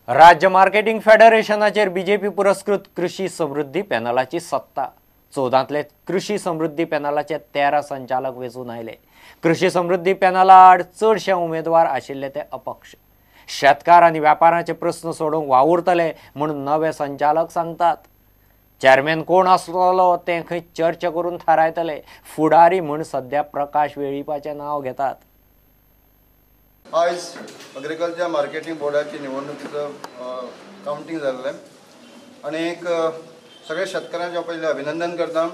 राज्य marketing फेडरेशनाचेर BJP पुरस्कृत कृषी समृद्धी पॅनलाची सत्ता. 14तले कृषी समृद्धी पॅनलाचे 13 संचालक वेंचून आयले. कृषी समृद्धी पॅनला आड चडशे उमेदवार आशिल्ले ते अपक्ष. शेतकार आनी व्यापाराचे प्रस्न सोडोवंक वावुरतले म्हूण नवे संचालक सांगतात. चेअरमॅन कोण आसतलो तें खंय चर्चा करून थारायतले. फुडारी म्हूण सद्या प्रकाश वेळीपाचें नांव घेतात. आयज एग्रीकल्चर मार्केटिंग बोर्डाची निवडणुकीचो कावंटींग जाल्लें आनी एक सगळे शेतकऱ्यांचे पयलीं अभिनंदन करता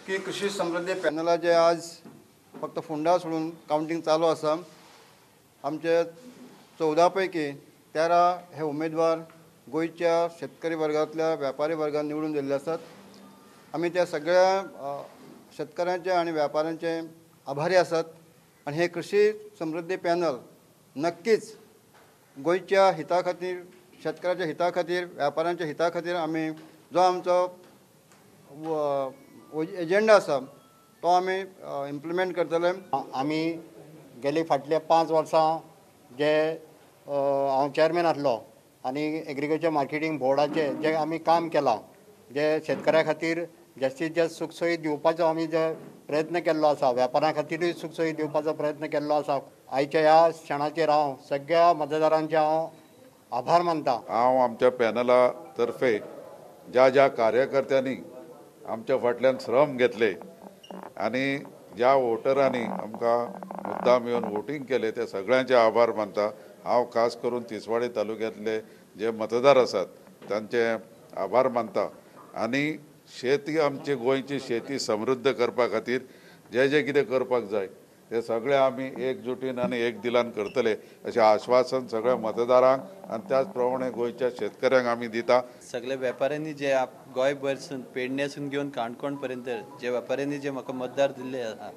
की कृषी समृद्धी पॅनलाचे आज फक्त फोंडा सोडून कावंटींग चालू आसा. आमचे 14 पैकी 13 हे उमेदवार गोंयच्या शेतकरी वर्गांतल्या व्यापारी वर्गान निवडून दिल्ले आसात. आमी त्या सगळ्या शेतकऱ्यांचे आनी व्यापाऱ्यांचे आभारी आसात आनी हे कृषी समृद्धी पॅनल नक्कीच गोंयच्या हिता खातीर, शेतकऱ्याच्या हिता खातीर, व्यापाऱ्यांच्या हिता खातीर आमी जो आमचो एजेंडा आसा तो आमी इम्प्लिमेंट करतले. आमी गेले फाटले 5 वर्सां जे हांव चेअरमॅन आसलो आनी एग्रीकल्चर मार्केटिंग बोर्डाचे जे आमी काम केलां, जे शेतकऱ्या खातीर जास्तीत जास्त सुखसोयी दिवपाचो आमी जे प्रयत्न केल्लो आसा, व्यापाऱ्यां खातीरूय सुखसोयी दिवपाचो प्रयत्न केल्लो आसा. आयच्या ह्या क्षणाचेर हांव सगळ्या मतदारांचे हांव आभार मानता. हांव आमच्या पॅनला तर्फे ज्या ज्या कार्यकर्त्यांनी आमच्या फाटल्यान श्रम घेतले आनी ज्या वोटरांनी आमकां मुद्दाम येवन वोटींग केलें त्या सगळ्यांचे आभार मानता. हांव खास करून तिसवाडी तालुक्यांतले जे मतदार आसात तांचे आभार मानता आनी शेती आमची गोंयची शेती समृद्ध करपा खातीर जे जे कितें करपाक जाय ते सगळे आमी एकजुटीन आनी एक दिलान करतले अशें आश्वासन सगळ्या मतदारांक आनी त्याच प्रमाणे गोंयच्या शेतकऱ्यांक आमी दिता. सगळे वेपाऱ्यांनी जे गोंयभरसून पेडण्यासून घेवन काणकोण पर्यंत जे वेपाऱ्यांनी जे म्हाका मतदार दिल्ले आसा,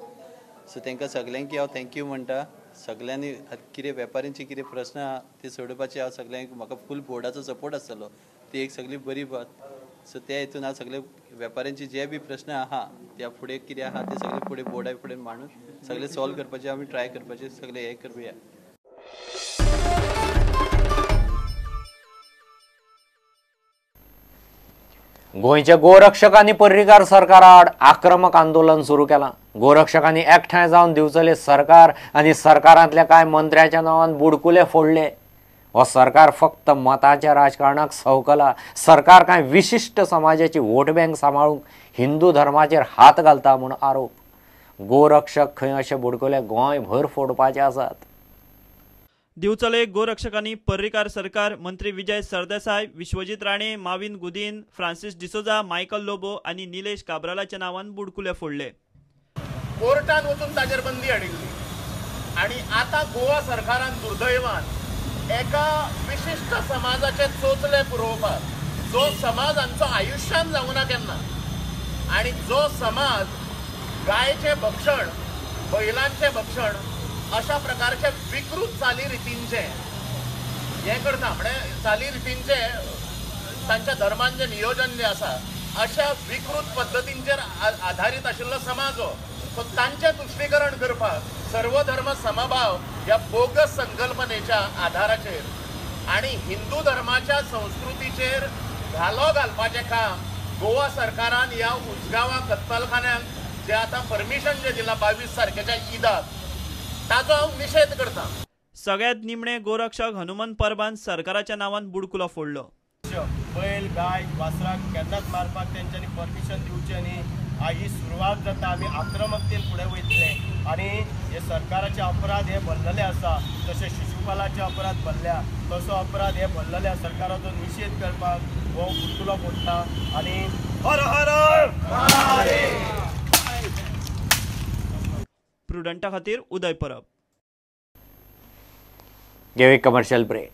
सो तांकां सगल्यांक हांव thank you म्हणटा. सगल्यांनी कितें वेपाऱ्यांचे कितें प्रस्न आहा ते सोडोवपाचे हांव सगल्यांक म्हाका फूल बोर्डाचो सपोर्ट आसतलो, ती एक सगळी बरी बात. सो त्या हितून हांव सगळे वेपाऱ्यांचे जे बी प्रस्न आहा त्या फुडें कितें आहा ते सगळे फुडें बोर्डा फुडें मांडून सगळे सॉल्व करपाचे आमी ट्राय करपाचे, सगळे हें करया. गोंयच्या गोरक्षकांनी पर्रीकार सरकाराआड आक्रमक आंदोलन सुरू केलां. गोरक्षकांनी एकठांय जावन दिवचले सरकार आनी सरकारांतल्या कांय मंत्र्याच्या नांवान बुडकुले फोडले. हो सरकार फक्त मताच्या राजकारणाक सवकला. सरकार कांय विशिश्ट समाजाची वोट बँक सांबाळूंक हिंदू धर्माचेर हात घालता म्हूण आरोप. गोरक्षक खंय अशे बुडकुले गोंयभर फोडपाचे आसात. दिवचले गोरक्षकांनी पर्रीकार सरकार, मंत्री विजय सरदेसाय, विश्वजीत राणे, माविन गुदीन, फ्रांसिस डिसोजा, मायकल लोबो आनी निलेश काब्रालाच्या नांवान बुडकुले फोडले. कोर्टान वचून ताजेर बंदी हाडिल्ली आनी आतां गोवा सरकारान दुर्दैवान एका विशिश्ट समाजाचे चोचले पुरोवपाक, जो समाज आमचो आयुश्यान जावना केन्ना आनी जो समाज गायचें भक्षण, बैलांचें भक्षण अशा प्रकारचे विकृत चालीरितींचे हें करता, म्हणजे चालीरितींचे तांच्या धर्मान जें नियोजन जें आसा अशा विकृत पद्दतींचेर आधारीत आशिल्लो समाज हो. सो तांचें तुश्टीकरण करपाक सर्वधर्म समभाव ह्या बोगस संकल्पनेच्या आधाराचेर आनी हिंदू धर्माच्या संस्कृतीचेर घालो घालपाचें काम गोवा सरकारान ह्या उजगांवा कत्तलखान्यांक जे आतां परमिशन जें दिलां 22 तारखेच्या ईदाक ताचो हांव निशेध करता. सगळ्यात निमणे गोरक्षक हनुमंत परबान सरकाराच्या नांवान बुडकुलो फोडलो. बैल गाय वासराक केन्नाच मारपाक तेंच्यांनी परमिशन दिवचें न्ही. ही सुरवात जाता, आमी आक्रमकतेन फुडें वयतले आनी हे सरकाराचे अपराध हे भरलेले आसा, तशें शिशुपालाचे अपराध भरल्या तसो अपराध हे भरलेले आसा. सरकाराचो निशेध करपाक हो बुडकुलो फोडटा आनी हर हर महादेव. प्रुडंटा खातीर उदय परब. घेवया कमर्शियल ब्रेक.